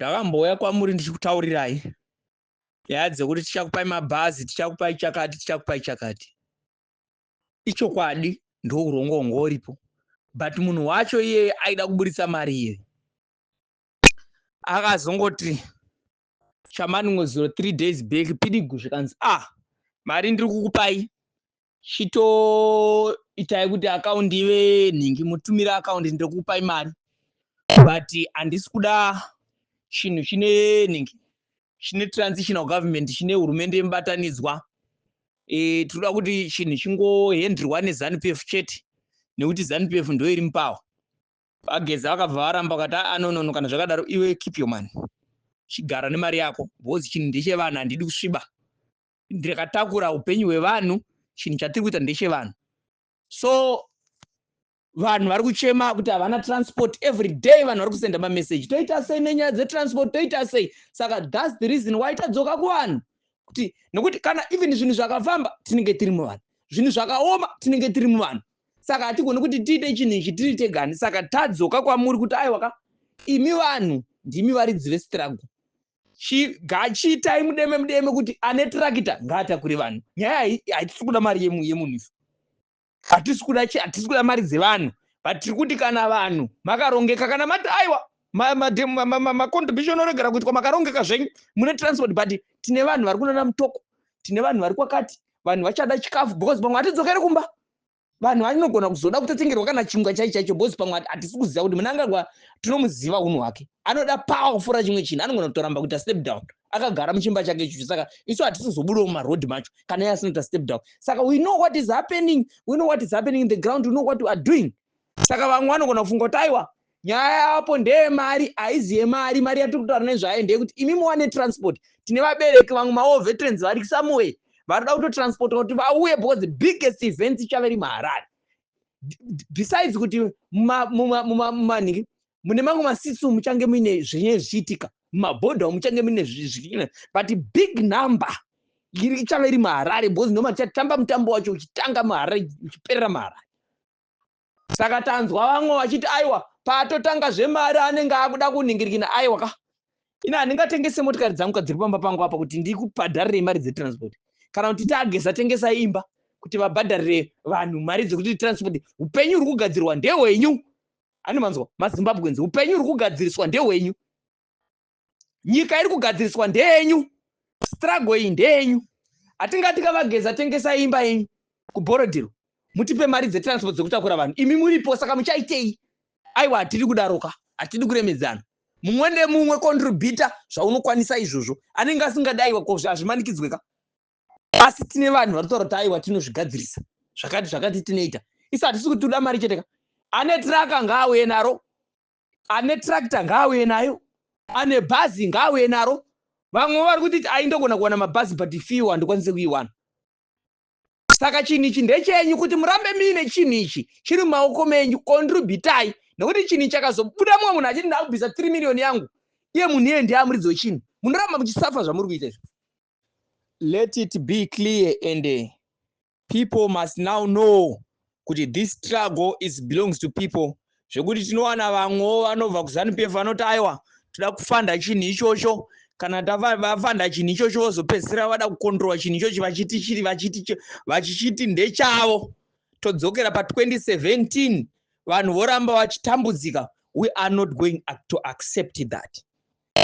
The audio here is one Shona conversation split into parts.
Ndakambouya kwamuri ndichikutaurirai nyaya dzekuti tichakupai mabhazi, tichakupai chakati, tichakupai chakati. Ichokwadi, ndourongwa hwanga uripo, but munhu wacho iyeye aida kuburitsa mari iyoyi akazongoti chamanimwe zuro, 3 days back, pidigu, zvikanzi, "Ah, mari ndiri kukupai, chitoitai kuti account ive nhingi, mutumire account, ndiri kukupai mari, but handisi kuda chinhu chine nhingi, chine transitional government, chine hurumende yemubatanidzwa. Tinoda kuti chinhu chingohendirwa neZANU PF chete, nekuti ZANU PF ndo iri mupower." VaGeza vakabva varamba, vakati, "Aa, no, no, no, kana zvakadaro iwe keep your money, chigara nemari yako, because chinhu ndechevanhu. Handidi kusviba, ndakatakura upenyu hwevanhu. Chinhu chatiri kuita ndechevanhu." So vanhu vari kuchema kuti havana transport. Every day vanhu vari kusenda mameseji, "Toita sei nenyaya dzetransport? Toita sei?" Saka that's the reason why tadzoka kuvanhu, kuti nekuti kana even zvinhu zvakafamba, tinenge tiri muvanhu, zvinhu zvakaoma, tinenge tiri muvanhu. Saka hatigoni kuti tiite chinhu ichi tiri tegani. Saka tadzoka kwamuri kuti aiwaka, imi vanhu ndimi varidzi vestruggle, gachiitai mudeme mudeme kuti ane tractor ngaatakure vanhu. Nyaya iyi hatisi kuda mari yemunhu isu, hatisi kuda mari dzevanhu, but tiri kuti kana vanhu makarongeka, kana mati aiwa, macontribution oregera kuitwa, makarongeka zvenyu, mune transport, but tine vanhu vari kunana Mutoko, tine vanhu vari kwakati, vanhu vachada chikafu, because pamwe hatidzokeri kumba. Vanhu vanogona kuzoda kutotengerwa kana chingwa chai chaicho, because pamwe hatisi kuziva kuti Mnangagwa tinomuziva unhu hwake, anoda power kupfuura chimwe chinhu, anogona kutoramba kuita step down akagara muchimba chake ichocho. Saka isu hatisi kuzobudawo mumarodhi macho kana iye asina kuita step down. Saka we know what is happening, we know what is happening in the ground, we know what we are doing. Saka vamwe vanogona kufunga kuti aiwa, nyaya yapo ndeyemari. Haizi yemari. Mari yatiri kutaura nezvayo ndeyekuti imi muwane transport. Tine vabereki vamwe, mawar veterans, vari somewhere, varikuda kutotransporta kuti vauye, because the biggest event ichave iri muHarare. Besides kuti mumanhingi mune mamwe masitsu muchange muine zvinye zvichiitika, mumabhodha muchange muine zviine, but big number ichave iri muHarare, because ndoma tichatamba mutambo wacho uchitanga muHarare, uchiperera muHarare. Saka tanzwa vamwe vachiti aiwa, patotanga zvemari anenge akuda kunhingirikina. Aiwa ka, ina handingatengese motikari dzangu kadziri pamba pangu apa kuti ndikubhadharirei mari dzetransport, kana kuti tageza tengesai imba kuti vabhadharire vanhu mari dzekuti transport. Upenyu huri kugadzirwa ndehwenyu, ani manzwa, maZimbabweans? Upenyu huri kugadziriswa ndehwenyu, nyika iri kugadziriswa ndeyenyu, struggle iyi ndeyenyu. Hatingati kavageza, tengesai imba yenyu kuBorrowdale, mutipe mari dzetransport dzekutakura vanhu, imi muripo. Saka muchaitei? Aiwa, hatiri kudaroka, hatidi kuremedzana. Mumwe nemumwe contributa zvaunokwanisa izvozvo. Anenge asingadi, aiwa, ko hazvimanikidzweka. Asi tine vanhu vari kutaura kuti aiwa, tinozvigadzirisa zvakati zvakati, tinoita isu. Hatisi kuti toda mari chete ka. Ane truck ngaauye naro, ane tractor ngaauye nayo, ane bhazi ngaauye naro. Vamwe vari kuti aindogona kuwana mabhazi, but fuel handikwanisi kuiwana. Saka chinhu ichi ndechenyu, kuti murambe muine chinhu ichi chiri mumaoko menyu, contributai, nekuti chinhu ichi chakazobuda mumwe munhu achiti ndakubvisa 3 million yangu, iye munhu iye ndiye amuridzi wechinhu, munoramba muchisafa zvamuri kuita izvo. Let it be clear and people must now know kuti this struggle is belongs to people. Zvekuti tinowana vamwewo vanobva kuZANU PF vanoti aiwa, toda kufanda chinhu ichocho. Kana vafanda chinhu ichocho, vozopedzisira vada kucontrola chinhu ichocho, vachiti chiri vachiti vachichiti ndechavo. Todzokera pa2017, vanhu voramba vachitambudzika. We are not going to accept that.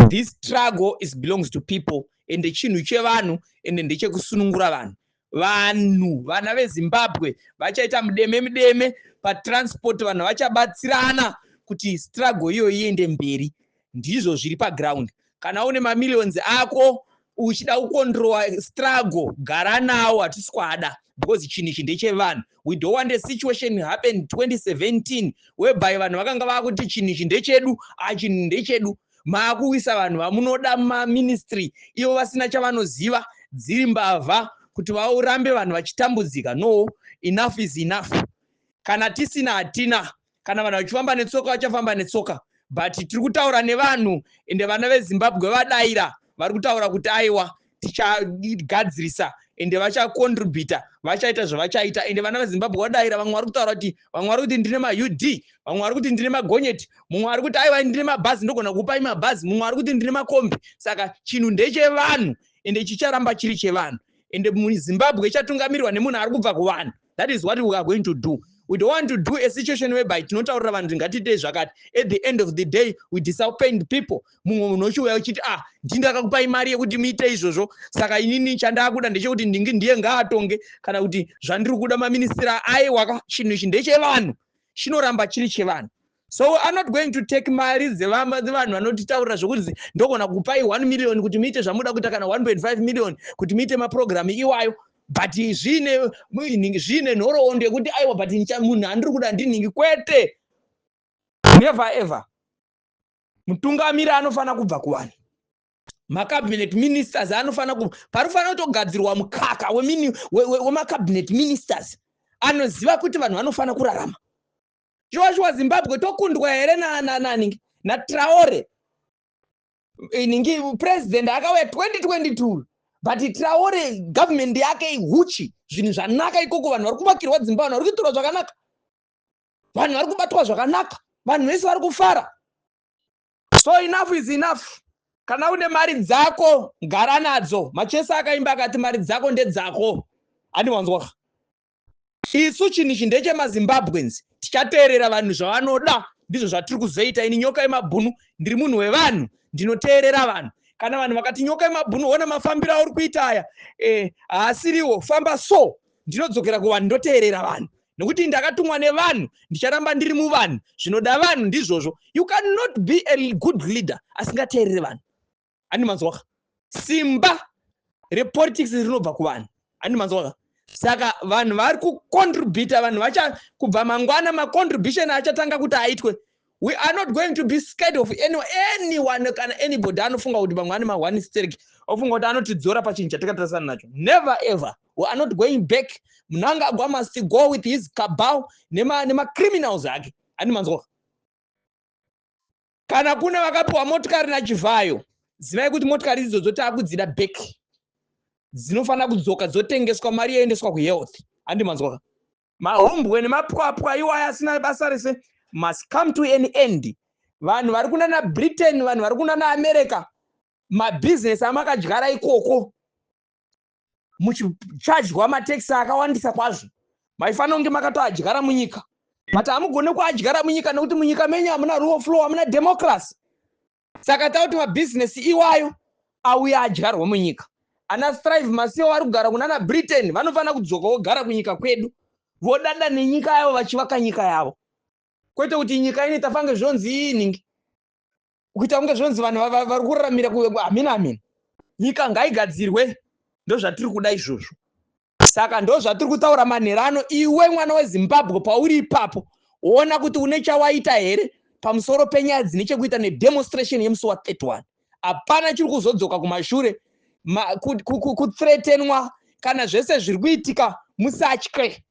This struggle is belongs to people, ende chinhu chevanhu, ende ndechekusunungura vanhu. Vanhu, vana veZimbabwe vachaita mudeme mudeme patransport, vanhu vachabatsirana kuti struggle iyoyo iende mberi. Ndizvo zviri paground. Kana une mamillions ako uchida kucontrola struggle, gara nawo, hatisi kuada, because chinhu ichi ndechevanhu. We don't want a situation happen 2017 whereby vanhu vakanga vakuti chinhu ichi ndechedu, chinhu ndechedu. Maakuisa vanhu vamunoda mumaministry, ivo vasina chavanoziva, dziri mbavha, kuti vaurambe vanhu vachitambudzika. No, enough is enough. Kana tisina, hatina. Kana vanhu vachifamba netsoka, vachafamba netsoka, but tiri kutaura nevanhu, ende vana veZimbabwe vadayira, vari kutaura kuti aiwa. Tichagadzirisa, ende vachacontributa, vachaita zvavachaita. Ende vana veZimbabwe vadaira. Vamwe vari kutaura kuti, vamwe vari kuti ndine maUD, vamwe vari kuti ndine magonyeti, mumwe ari kuti aiwa, ndine mabhazi, ndogona kupai mabhazi, mumwe ari kuti ndine makombi. Saka chinhu ndechevanhu, ende chicharamba chiri chevanhu, ende muZimbabwe ichatungamirwa nemunhu ari kubva kuvanhu. That is what we are going to do. We don't want to do a situation whereby tinotaurira vanhu kuti ngatiitei zvakati, at the end of the day we disappoint people. Mumwe munhu ochiuya uchiti, "Ah, ndindakakupai mari yekuti muite izvozvo, saka inini chandakuda ndechekuti ndingi ndiye ngaatonge," kana kuti zvandiri kuda maministera. Aiwaka, chinhu ichi ndechevanhu, chinoramba chiri chevanhu. So we are not going to take mari dzevanhu vanotitaurira zvokuti ndogona kupai 1 million kuti muite zvamuda kuita, kana 1.5 million kuti muite mapurogiramu iwayo, but zvine nhoroondo yekuti aiwa, but munhu andiri kuda ndinhingi. Kwete, never ever. Mutungamiri anofanira kubva kuvanhu. Macabinet ministers anofanira, panofanira kutogadzirwa mukaka wemacabinet ministers anoziva kuti vanhu vanofanira kurarama. Shuwa shuwa, Zimbabwe tokundwa here naningi, naTraore ningi? President akauya 2022, but Traore government yake ihuchi, zvinhu zvanaka ikoko, vanhu vari kuvakirwa dzimba, vanhu vari kuitirwa zvakanaka, vanhu vari kubatwa zvakanaka, vanhu vese vari kufara. So enough is enough. Kana une mari dzako, gara nadzo. Machesi akaimba akati mari dzako ndedzako. Handiwanzwa, isu chinhu ichi ndechemaZimbabweans. Tichateerera vanhu zvavanoda, ndizvo zvatiri kuzoita. Ini Nyoka yemabhunu ndiri munhu wevanhu, ndinoteerera vanhu. Kana vanhu vakati, "Nyoka yemabhunu, ona mafambiro auri kuita aya, haasiriwo, famba," so ndinodzokera kuvanhu, ndoteerera vanhu, nekuti ndakatumwa nevanhu. Ndicharamba ndiri muvanhu. Zvinoda vanhu ndizvozvo. You cannot be a good leader asingateereri vanhu. Handimanzwaka, simba repolitics rinobva kuvanhu. Handimanzwaka, saka vanhu vari kucontributa, vanhu vacha kubva mangwana macontribution achatanga kuti aitwe. We are not going to be scared of anyone. Kana anybody anofunga kuti vamwe ane ma1 sterek, ofunga kuti anotidzora pachinhu chatakatarisana nacho, never ever. We are not going back. Mnangagwa must go with his cabal nemacriminals ake. Handimanzwa, kana kune vakapiwa motikari naChivhayo, zivai kuti motikari idzodzo taakudzida back, dzinofanira kudzoka, dzotengeswa, mari yoendeswa kuhealth. Handimanzwa, mahumbwe nemapwapwa iwaya asina basa rese must come to an end. Vanhu vari kunana Britain, vanhu vari kunana America, mabhizinesi amakadyara ikoko muchichadywa matekisi akawandisa kwazvo, maifanira kunge makatoadyara munyika, but hamugone kuadyara munyika nekuti munyika menyu hamuna rule of law, hamuna democracy. Saka takuti mabhizinesi iwayo auya adyarwa munyika. Ana Strive Masiyiwa vari kugara kunana Britain vanofanira kudzoka vogara kunyika kwedu, vodada nenyika yavo, vachivaka nyika yavo, kwete kuti nyika ine tafange zvonzi iningi kuita kunge zvonzi vanhu vari kuraramira. Hamina, hamina, nyika ngaigadzirwe, ndo zvatiri kuda izvozvo. Saka ndo zvatiri kutaura manherano. Iwe mwana weZimbabwe, pauri ipapo, ona kuti une chawaita here pamusoro penyaya dzine chekuita nedemonstration yemusi wa31. Hapana chiri kuzodzoka kumashure. Kuthreatenwa kana zvese zviri kuitika, musatye.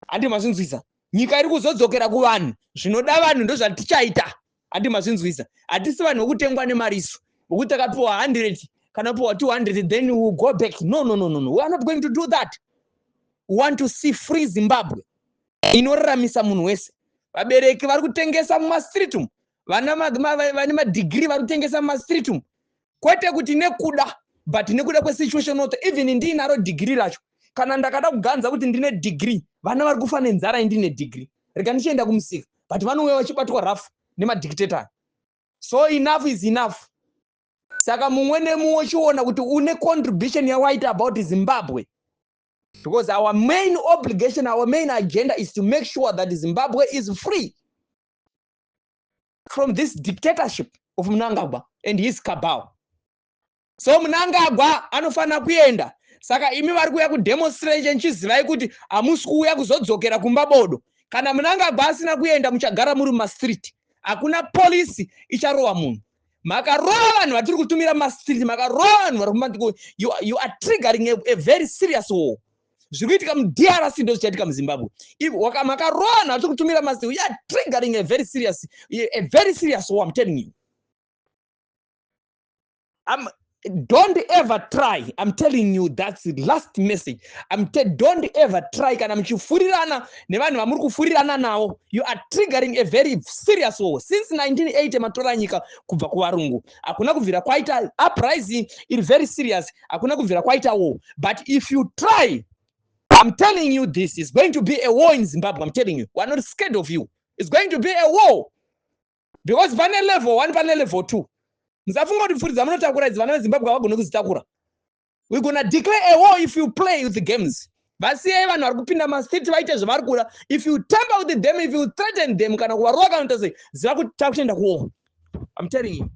Handi mazvinzwisa? Nyika iri kuzodzokera kuvanhu. Zvinoda vanhu ndo zvatichaita. Handi mazvinzwisa? Hatisi vanhu vekutengwa nemariso, vokuti takapiwa 100 kana piwa 200, then we will go back. No, no, no, no, no. We are not going to do that. We want to see free Zimbabwe inoraramisa munhu wese. Vabereki vari kutengesa mumastreet umu, vana vane madhigiri vari kutengesa mumastreet umu, kwete kuti nekuda, but nekuda kwesituation. Not even ndiinaro dhigiri racho, kana ndakada kuganza kuti ndine dhigiri, vana vari kufa nenzara, indine dhigiri, rega ndichienda kumusika, but vanouya vachibatwa rafu nemadictator. So enough is enough. Saka mumwe nemumwe uchiona kuti une contribution yawaita about Zimbabwe, because our main obligation, our main agenda is to make sure that Zimbabwe is free from this dictatorship of Mnangagwa and his cabal. So Mnangagwa anofanira kuenda. Saka imi vari kuuya kudemonstration, chizivai kuti hamusi kuuya kuzodzokera kumba bodo. Kana Mnangagwa asina kuenda, muchagara muri mumastreet. Hakuna polisi icharova munhu. Makarova vanhu vatiri kutumira mumastreet, makarova vanhu vari, you are triggering a very serious war. Zviri kuitika muDRC ndo zvichaitika muZimbabwe. Makarova vanhu vatiri kutumira mumastreet, you are triggering a very serious war, I'm telling you. Don't ever try. I'm telling you, that's the last message. Don't ever try. Kana muchifurirana nevanhu vamuri kufurirana navo, you are triggering a very serious war. Since 1980 matora nyika kubva kuvarungu, hakuna kubvira kwaita uprising iri very serious, hakuna kubvira kwaita war. But if you try, I'm telling you, this is going to be a war in Zimbabwe. I'm telling you, we're not scared of you. It's going to be a war because pane level 1, pane level 2. Musafunga kuti pfuri dzamunotakura idzi vana veZimbabwe havagoni kudzitakura. We gonna declare a war if you play with the games. Vasiyei vanhu vari kupinda mastreet vaite zvavari kuda. If you tamper with them, if you threaten them, kana kuvarova kana kuita sei, ziva kuti takutoenda kuwar. I'm telling you.